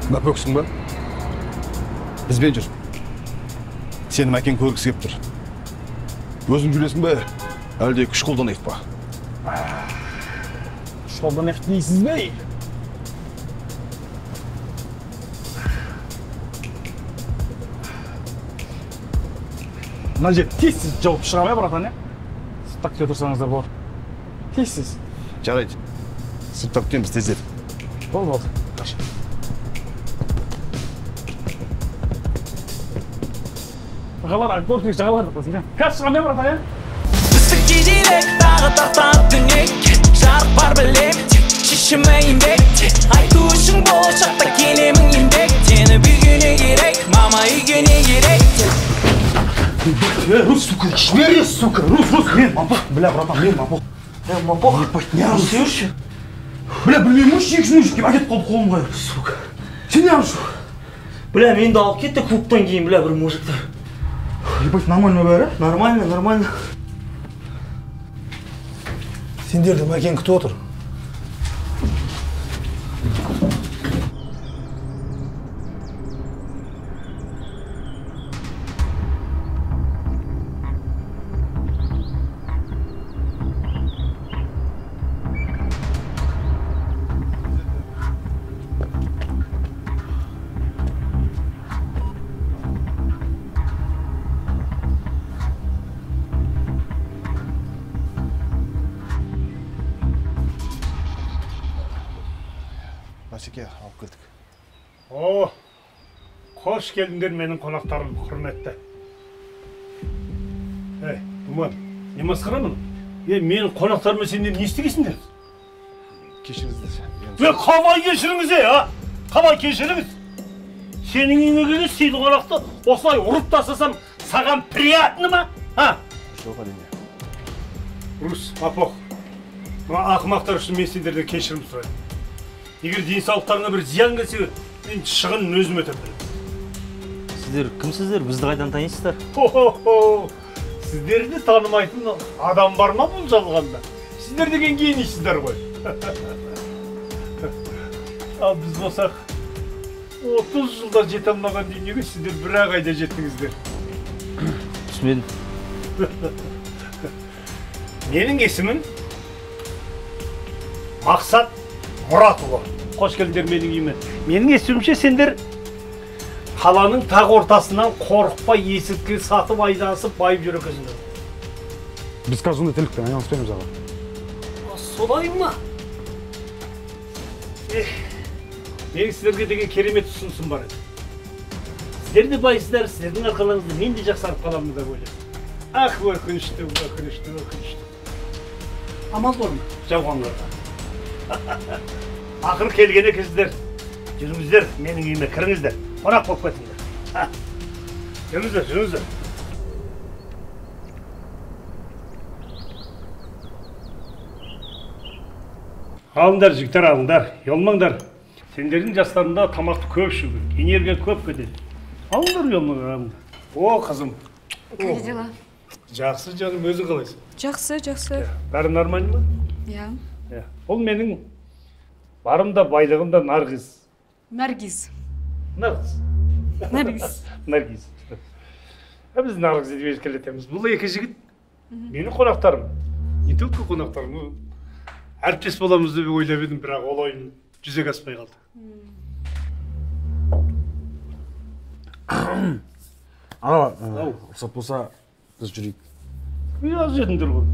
Мәпөксің ба? Бізбен жүр. Сені Мәкен көргісі кеп тұр. Өзің жүресің бе, әлде күш қолданайық па? Күш қолданайық дейсіз бе? Мына жер тез-тез жауып шыға ма, братан, е? Сыртта күте тұрсаңыздар болады. Тез-тез. Жарайды. Сыртта күтеміз, тездетіп. Болды, болды. Жағалар, көрсек жағалар деп қойсын. Қазір шыға ма, братан, е? Түстік кежелек тағы тартады түнекке. Жарық бар білем, шешімі еңбекте. Айту үшін болашақта келемін еңбектеніп. Үйге не керек, мама үйге не керек. Рус, сука, жібер, сука, Рус, Рус, мен мапоқ, бля, братан, мен мапоқ. Мапоқ? Ебать, не ұрысың? Бля, білмеймін, екі жүз мың әкетіп қалды қолымға. Сука. Сен не ұрысың? Бля, мені де алып кетті клубтан кейін, бля, бір мужиктар. Ебать, нормально бәрі? Нормально, нормально. Сендерді Мәкен күтіп отыр. Алып келдік. О, қош келдіңдер менің қонақтарым, құрметті. Ей, Думан, не масқара мұны? Е, менің қонақтарыма сендер не істегенсіңдер? Кешіріңіздер. Е, қалай кешіріңіз, е, а? Қалай кешіріңіз? Сенің үйіңе келген сыйлы қонақты осылай ұрып тастасам, саған приятно ма? А? Жоқ, әрине. Рус, Папох, мына ақымақтар үшін мен сендерден кешірім сұраймын. Егер денсаулықтарыңа бір зиян келсе, мен шығынын өзім өтеп беремін. Сіздер кімсіздер? Бізді қайдан танисыздар? Хо-хо-хо! Сіздерді танымайтын адам бар ма бұл жалғанда? Сіздер деген генийсіздер ғой. Ал біз болсақ, 30 жылда жете алмаған дүниеге сіздер бір-ақ айда жеттіңіздер. Түсінбедім. Менің есімім Мақсат Мұратұлы. Қош келдіңдер менің үйіме. Менің естуімше сендер қаланың тақ ортасынан қорықпай есірткі сатып айдасып байып жүр екенсіңдер. Біз қазір ондай тірлікпен айналыспаймыз аға. Солай ма? Менің сіздерге деген керемет ұсынысым бар еді. Сіздер де байсыздар, сіздердің арқаларыңызда мен де жақсарып қаламын деп ойлаймын. Ах, өкінішті, өкінішті, өкінішті. Амал бар ма жауғанларға? Ақыры келген екенсіздер. Жүріңіздер, менің үйіме кіріңіздер. Қонақ болып кетіңдер. Жүріңіздер, жүріңіздер. Алыңдар, жігіттер, алыңдар. Ұялмаңдар. Сендердің жастарында тамақты көп ішу керек, энергия көп кетеді. Алыңдар, ұялмаңдар, алыңдар. О, қызым. Как дела? Жақсы, жаным, өзің қалайсың? Жақсы, жақсы. Бәрі нормально ма? Иә. Ол менің барым да байлығым да Наргиз. Наргиз. Наргиз. Наргиз. Наргиз. Біз Наргиз деп еркелетеміз. Бұл екі жігіт менің қонақтарым. Не только қонақтарым. Әріптес боламыз деп ойлап едім, бірақ ол ойым жүзеге аспай қалды. Аға, рұқсат болса, біз жүрейік. Аз жетіңдер ғой.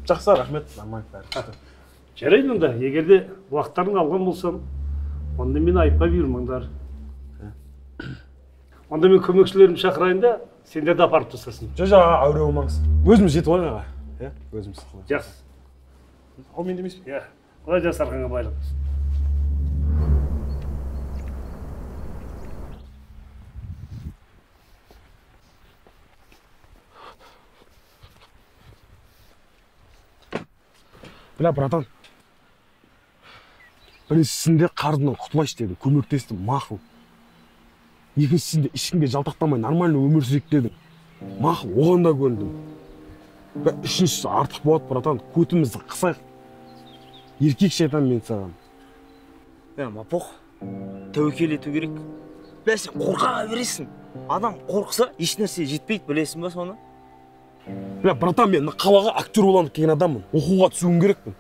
Жақсы, рахмет, нормально бәрі. Жарайды онда, егер де уақыттарың алған болсам, онда мені айыпқа бұйырмаңдар. Онда мен көмекшілерімді шақырайын да, сендерді апарып тастасын. Жоқ, жоқ, әуре болмаңыз. Өзіміз жетіп алайық аға. Иә, өзіміз. Жақсы. Ал мен демейсіз бе? Иә, құдай жас арқаңа байлық болсын. Бля, братан, біріншісінде қарызымнан құтылайыншы дедім, көмектестім, мақұл. Екіншісінде ешкімге жалтақтамай нормально өмір сүрейік дедім, мақұл, оған да көндім. Үшіншісі артық болады, братан, көтімізді қысайық. Еркекше айтамын мен саған. Мапоқ, тәуекел ету керек. Бля, сен қорқа бересің. Адам қорықса, еш нәрсе жетпейді, білесің ба соны? Бля, братан, мен қалаға актер боламын деген адаммын. Оқуға түсуім керекпін.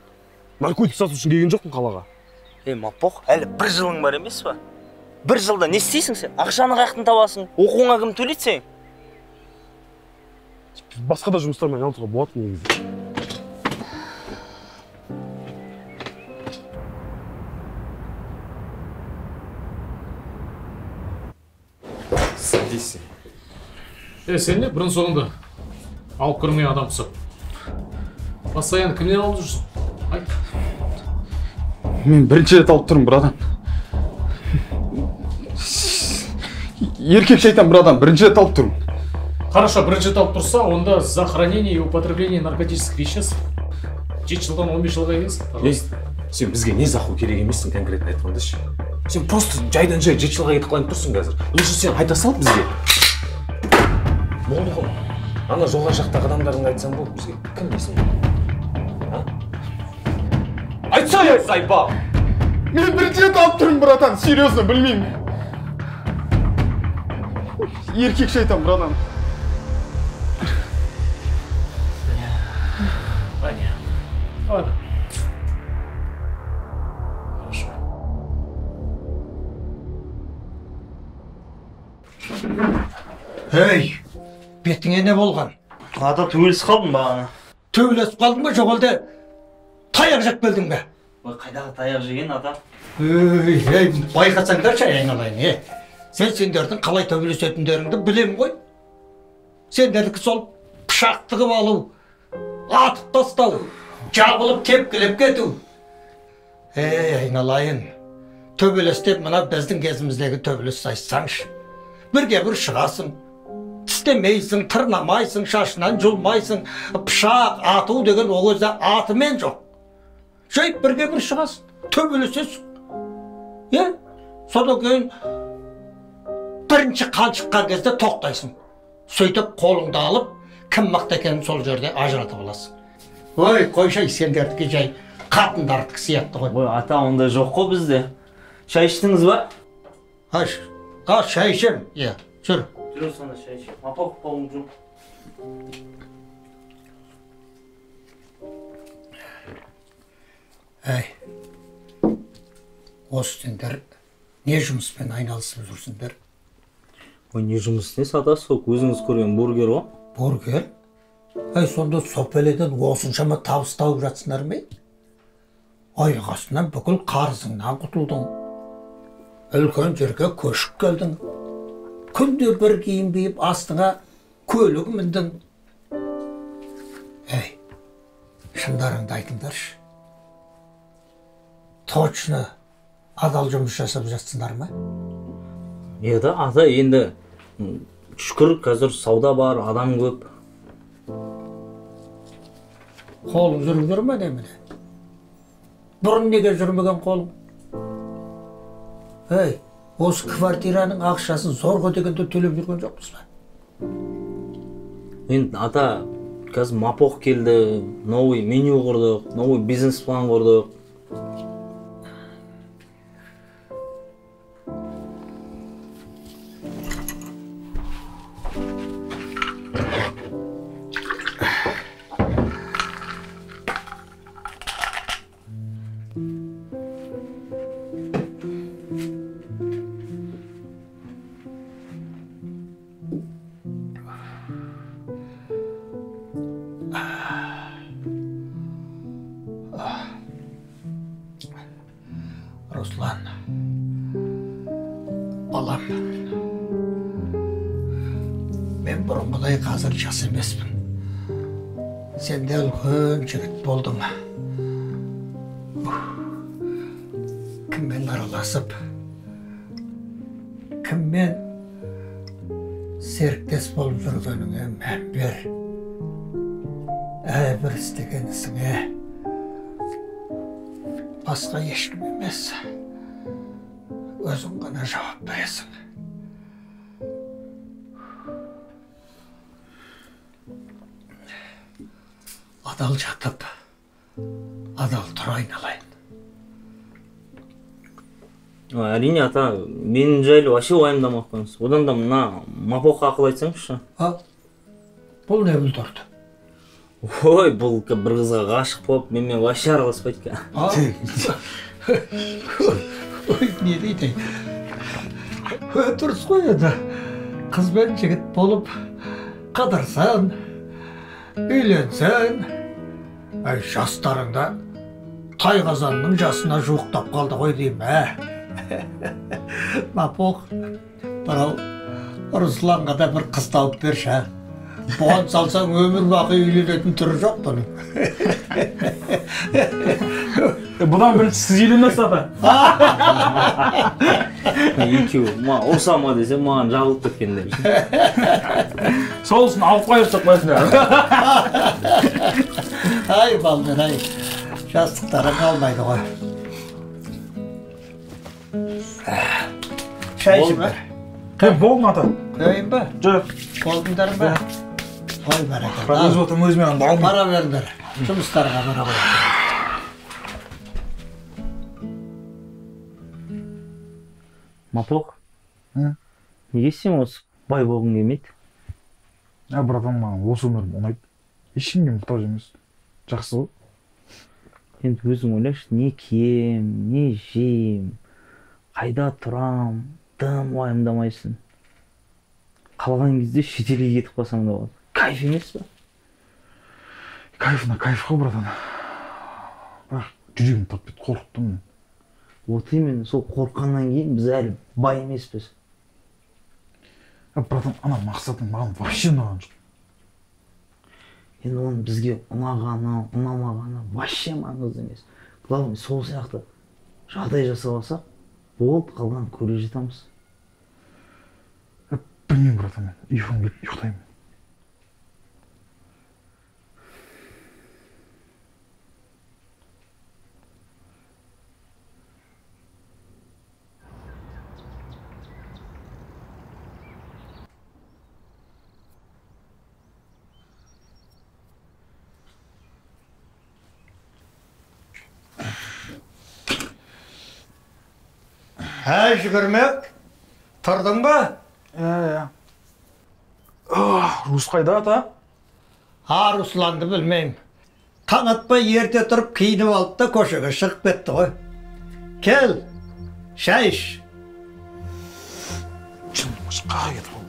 Наркотик сату үшін келген жоқпын қалаға. Мапоқ, әлі бір жылың бар емес па? Бір жылда не істейсің сен? Ақшаны қаяқтан табасың? Оқуыңа кім төлейді сен? Басқа да жұмыстармен айналысуға болады негізі. Садись. Сен не бұрын соңды алып көрмеген адам құсап. Постоянно кімнен алып жүрсің? Айт. Мен бірінші рет алып тұрмын, братан. Еркекше айтамын, братан, бірінші рет алып тұрмын. Хорошо, бірінші рет алып тұрса, онда за хранение и употребление наркотических веществ 7 жылдан 15 жылға келесің, пожалуйста. Сен бізге не заху керек емессің, конкретно айтқанда ше. Сен просто жайдан жай 7 жылға кетіп қалайын тұрсың қазір. Лучше сен айта сал бізге. Болды ғой. Ана жоғары жақтағы адамдардың айтсаң болды бізге. Кім несін? Айтса, ей, сайпа! Мен бірінші рет алып тұрмын, братан, серьезно, білмеймін. Еркекше айтамын, братан. Понятно. Ладно. Хорошо. Ей, бетіңе не болған? Ата, төбелесіп қалдым бағана. Төбелесіп қалдың ба, жоқ әлде таяқ жеп келдің бе? Ой, қайдағы таяқ жеген, ата? Ей, ей, байқасаңдаршы, айналайын, е. Сен сендердің қалай төбелесетіндеріңді білем ғой. Сендердікі сол пышақ тығып алу, атып тастау, жабылып тепкілеп кету. Ей, айналайын, төбелес деп мына біздің кезіміздегі төбелес айтсаңшы. Бірге бір шығасың, тістемейсің, тырнамайсың, шашынан жұлмайсың, пышақ ату деген ол кезде атымен жоқ. Жай бірге бір шығасың, төбелесесің. Е? Содан кейін бірінші қан шыққан кезде тоқтайсың. Сөйтіп қолыңды алып, кім мықты екенін сол жерде ажыратып аласың. Ой, қойшай, сендердікі жай қатындардікі сияқты ғой. Ой, ата, ондай жоқ қой бізде. Шай іштіңіз ба? Шай ішемін, иә, жүр. Жүр сонда шай ішемін. Апа, қолыңды жу. Әй, осы сендер не жұмыспен айналысып жүрсіңдер? Ой, не жұмыс не сатасыз, сол өзіңіз көрген бургер ғой. Бургер? Әй, сонда сопеледен осыншама табыс тауып жатсыңдар ме? Аяқ астынан бүкіл қарызыңнан құтылдың. Үлкен жерге көшіп келдің. Күнде бір киім киіп, астыңа көлік міндің. Әй, шындарыңды айтыңдаршы. Точно адал жұмыс жасап жатсыңдар ма? Еді, ата, енді шүкір, қазір сауда бар, адам көп. Қолың жүріп жүр ме немене? Бұрын неге жүрмеген қолың? Ей, осы квартираның ақшасын зорға дегенде төлеп жүрген жоқпыз ба? Енді, ата, қазір мапоқ келді, новый меню құрдық, новый бизнес план құрдық. Руслан, балам, мен бұрынғыдай қазір жас емеспін. Сен де үлкен жігіт болдың. Кіммен араласып, кіммен серіктес болып жүргеніңе мән бер. Әрбір істеген ісіңе басқа ешкім емес, өзің ғана жауап бересің. Адал жатып, адал тұр айналайын. Әрине, ата, мен жайлы вообще уайымдамай ақ қойыңыз. Одан да мына Мапоққа ақыл айтсаңызшы. А, бұл не бүлдірді? Ой, бұл бір қызға ғашық болып, менімен вообще араласпайды екен. Ой, не дейді? Дұрыс қой енді. Қыз бен жігіт болып қыдырсаң, үйленсең, жастарыңда тайқазанның жасына жуықтап қалды ғой деймін, ә? Мапоқ, мынау Русланға да бір қыз тауып берші, ә? Бұған салсаң өмір бақи үйленетін түрі жоқ бұның. Бұдан бірінші сіз үйленесіз, ата. Екеуі, ұрса ма десе, маған жабылып кеткендер. Сол үшін алып қойырсақ басына. Ай, балдар, ай, жастықтары қалмайды ғой. Шай ішіп бер. Болдың, ата. Құяйын ба? Жоқ. Болдыңдар ба? Ой, бәрекелді. Өзі отырмын, өзіме анда алмай. Бара беріңдер, жұмыстарға бара қойыңдар. Мапоқ, неге сен осы бай болғың келмейді? Ә, братан, маған осы өмірім ұнайды. Ешкімге мұқтаж емес. Жақсы ғой. Енді өзің ойлашы, не кием, не жейм, қайда тұрам, дым уайымдамайсың. Қалған кезде шетелге кетіп қалсаң да болады. Кайф емес пе? Кайфына кайф қой, братан. Бірақ жүрегім тартып кетті, қорықтым мен. Вот именно, сол қорыққаннан кейін біз әлі бай емеспіз. Братан, ана мақсатың маған вообще ұнаған жоқ. Енді оның бізге ұнағаны, ұнамағаны вообще маңызды емес. Главное, сол сияқты жағдай жасап алсақ, болды, қалғанын көре жатамыз. Білмеймін, братан, мен ұйқым келіп ұйықтаймын. Әй, жүгірмек, тұрдың ба? Иә, иә. Рус қайда, ата? А, Русланды білмеймін. Таң атпай ерте тұрып киініп алды да көшеге шығып кетті ғой. Кел, шай іш. Шын, қай кетті ғой?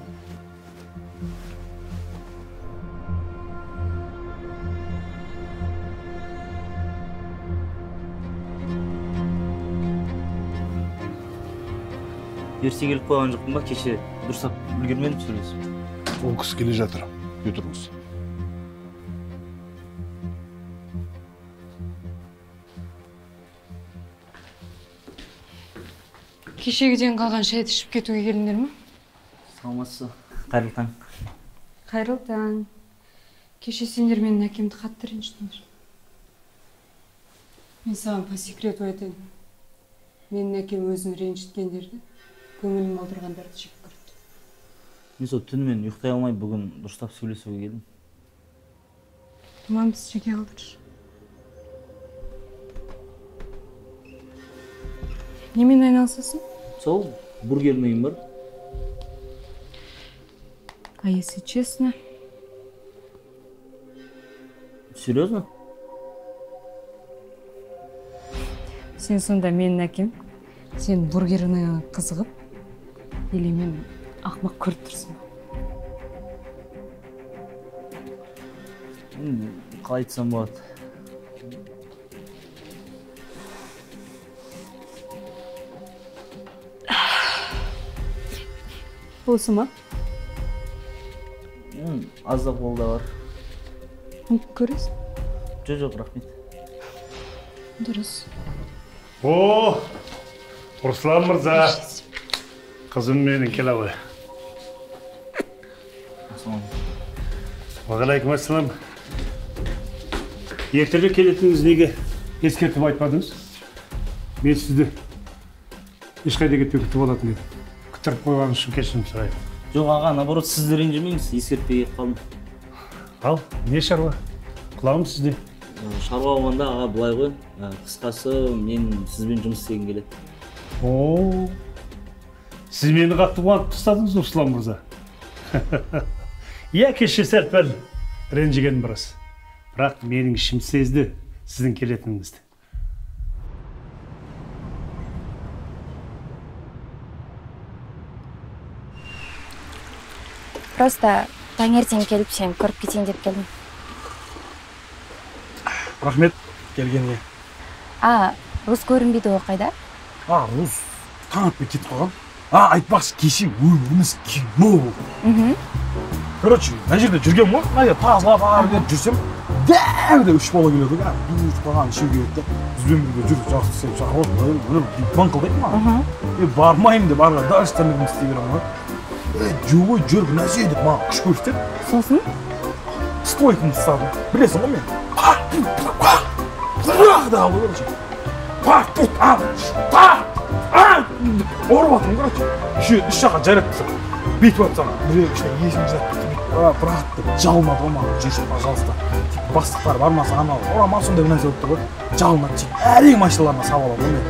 Ерте келіп қойған жоқпын ба, кеше дұрыстап үлгермедім сөйлесіп. Ол кісі келе жатыр, күте тұрыңыз. Кешегіден қалған шайды ішіп кетуге келдіңдер ме? Саламатсыз, қайырлы таң. Қайырлы таң. Кеше сендер менің әкемді қатты ренжіттіңдер. Мен саған по секрету айтайын. Менің әкем өзін ренжіткендерді, көңілін қалдырғандарды жек көрді. Мен сол түнімен ұйықтай алмай бүгін дұрыстап сөйлесуге келдім. Думан, бізді жеке қалдыршы. Немен айналысасың? Сол, бургерный үйім бар. А если честно? Серьезно? Сен сонда менің әкем, сен бургеріне қызығып, или мен ақымақ көріп тұрсың ба? Қалай айтсам болады? Осы ма? Аздап қолда бар. Мүмкін көресің? Жоқ, жоқ, рахмет. Дұрыс. О, Руслан мырза, қызым менің келе ғой. Уағалейкум ассалам. Ертерек келетініңіз неге ескертіп айтпадыңыз? Мен сізді ешқайда кетпей күтіп алатын едім. Күттіріп қойғаныңыз үшін кешірім сұраймын. Жоқ, аға, наоборот, сізді ренжімеңіз, ескертпей кетіп қалдым. Ал, не шаруа? Құлағым сізде. Шаруа болғанда, аға, былай ғой. Қысқасы, мен сізбен жұмыс істегім келеді. О, сіз мені қатты қуантып тастадыңыз, Руслан мырза. Иә, кеше сәл-пәл ренжігенім рас. Бірақ менің ішім сезді сіздің келетініңізді. Просто таңертең келіп сені көріп кетейін деп келдім. Рахмет келгеніне. А, Рус көрінбейді ғой қайда? А, Рус таң атпай кетіп қалған. А, айтпақшы, кеше өміріміз кино болды. Короче, мына жерде жүргенмін ғой, мына жерде тазалап ары бері жүрсем, дәу үш бала келеді ғой, бүйтіп қалған үшеу келеді де, бізбен бірге жүр, жақсы сені шақырып отыр, маңқылдайды маған. Е, бармаймын деп ары қарай дальше тірлігімді істей беремін ғой. Е, жоқ ой, жүр, бір нәрсе деп маған күш көрсетеді. Сосын? Стойканы ұстадым. Білесің ғой мен. Короче. Ұрып жатырмын, короче. Үш жаққа жарап тастап, бүйтіп жатсам, біреу кішкене есін жинап кетті, бүйтіп, брат деп жалынады ғой маған, жүрші, пожалуйста. Бастықтар бармаса анау, ұрама, сондай бір нәрсе болып тұр ғой. Жалынады, сөйтіп әрең машиналарына салып аламын ғой мен.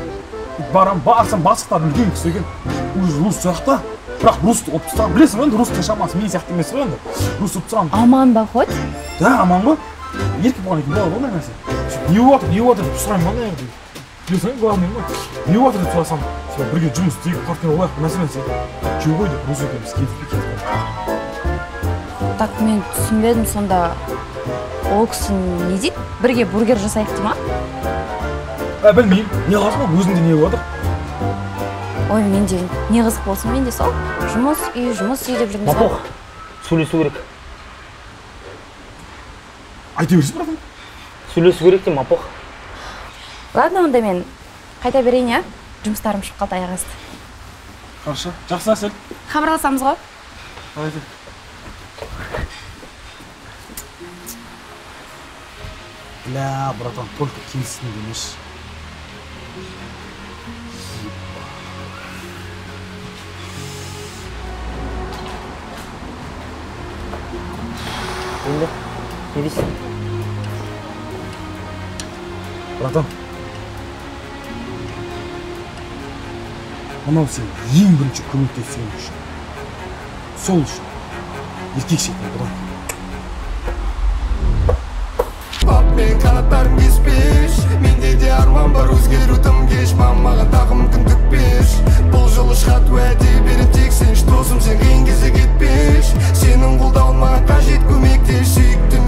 Барам, барсам, бастықтар үлкен кісі екен, уже рус жақта, бірақ русты ұрып тастаған. Білесің ғой енді, рустың шамасы мен сияқты емес қой енді. Рус ұрып тастаған. Аман ба хоть? Да, аман ғой. Еркек болған екен, болады ғой ондай нәрсе. Не болып жатыр, не болып жатыр деп сұраймын ғой ана жерде. Білесің ғой, главный ғой. Не болып жатыр деп сұрасам, типа бірге жұмыс істейік, партнер болайық, бір нәрсе нәрсе. Жоқ ой деп, Рус екеуміз кетіп кетіп. Так, мен түсінбедім сонда. Ол кісі не дейді? Бірге бургер жасайық дей ма? Ә, білмеймін. Не қыласың ғой, өзіңде не болып жатыр? Ой, менде не қызық болсын, менде сол. Жұмыс үй, жұмыс үй деп жүрміз ғой. Мапоқ, сөйлесу керек. Айта берсін, братан. Сөйлесу керек деймін, Мапоқ. Ладно, онда мен қайта берейін, иә? Жұмыстарым шығып қалды аяқ асты. Хорошо, жақсы, Әсел. Хабарласамыз ғой. Давайте. Бля, братан, только келісім демеші. Енді, не дейсің? Братан, мынау сен ең бірінші көмектесуің үшін. Сол үшін еркек шетіне бұдан. Пап, мен қанаттарым кеспеш, менде де арман бар, өзгеру тым кеш. Мамаға тағы мүмкіндік берші, бұл жолы шығат уәде берем тек сен. Досым, сен қиын кезде кетпеш, сенің қолдауың маған қажет, көмектес. Сүйікті